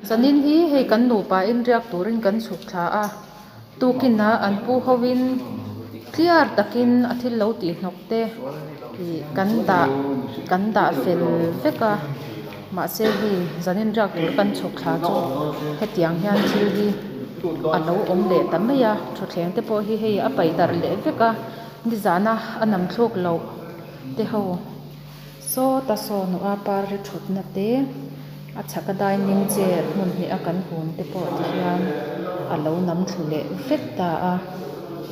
Zanin hi hei kan nupa in riak turin kan chhuk thla a, tukinah an pu hovin clear takin a thil lo tih hnawk te ih kan dah kan dah fel vek a mahse hei zanin riak tur kan chhuk thla chu hetiang hian thil hi a lo awm leh ta mai a thutthleng te pawh hi hei a paih darh leh vek a nizana a nam thluk loh te ho. Sawta sawn a pari thutna te a chhaka dining chair hmun hnih a kan hum te pawh ti hian a lo nam thlu leh vek ta a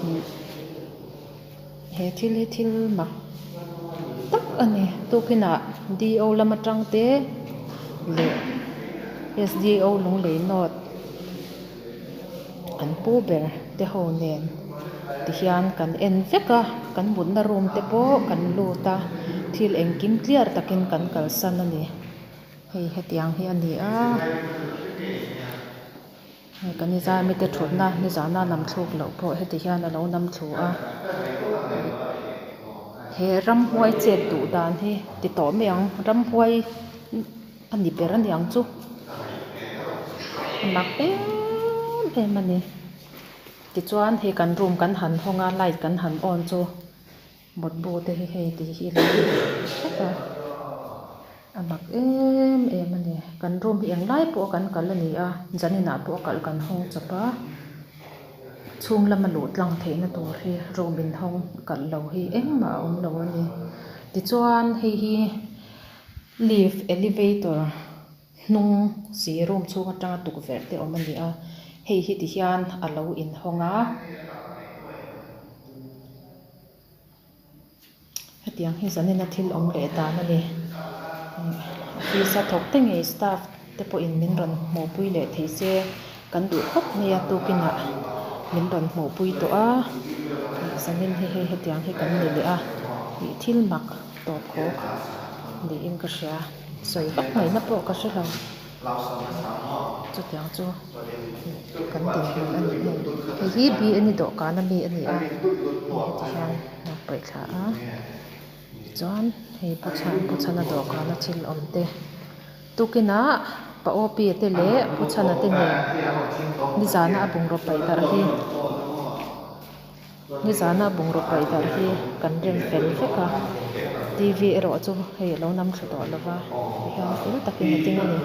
ihh he thil hi thil mak tak a ni tukinah D O lam atang te leh S D O Lunglei note an pu ber te ho nen ti hian kan en vek a kan mutna room te pawh kan lut a thil engkim clear takin kan kalsan a ni hei hetiang hi a ni a hei kan inzai mite thutna nizana lam thluk loh pawh heti hian alo nam thlu a he ramhuai chet duh dan hi ti tawh mai ang ramhuai. A ni ber a niang chu a mak em em a ni tichuan hei kan room kan han hawng a light kan han on chu mutbu te hi hei ti hi alo ni vek a a mak em em a ni kan room hi englai pawh a kan kal a ni a zanin ah pawh a kalh kan hawng chawp a chhung lama luh tlang theihna tur hi room inhawng kalh lo hi engmah a awm lo a ni tichuan hei hi. Lift elevator hnung si room chhung atanga tukverh te awm a ni a hei hi ti hian a lo inhawng a hetiang hi zanin a thil awm leh dan a ni office a thawk te ngei staff te pawhin min rawn hmuhpui leh thei se kan duh khawp mai a tukinah min rawn hmuhpui tawh a zanin hi hei hetiang hi kan ni leh a ih thil mak. Tawp khawk niin ka hria, sawi vak ngaihna pawh ka hre lo. Chutiang chu kan dinhmun a ni hei. Hei hi BNE dawhkan ami a ni a, hei heti hian a paih thla a, tichuan hei pu chhan pu chhana dawhkana thil awm te tukinah pa OP a te leh pu chhana te nen nizana a bungraw paih darh hi. Nizana bungraw paih darh hi kan rem fel vek a t v erawh chu hei alo nam thlu tawh lo va tihian fel takin a ding a ni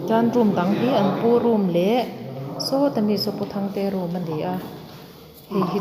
chuan room dang hi an pu room leh sawta mi saw pu thangte room a ni a hei hi.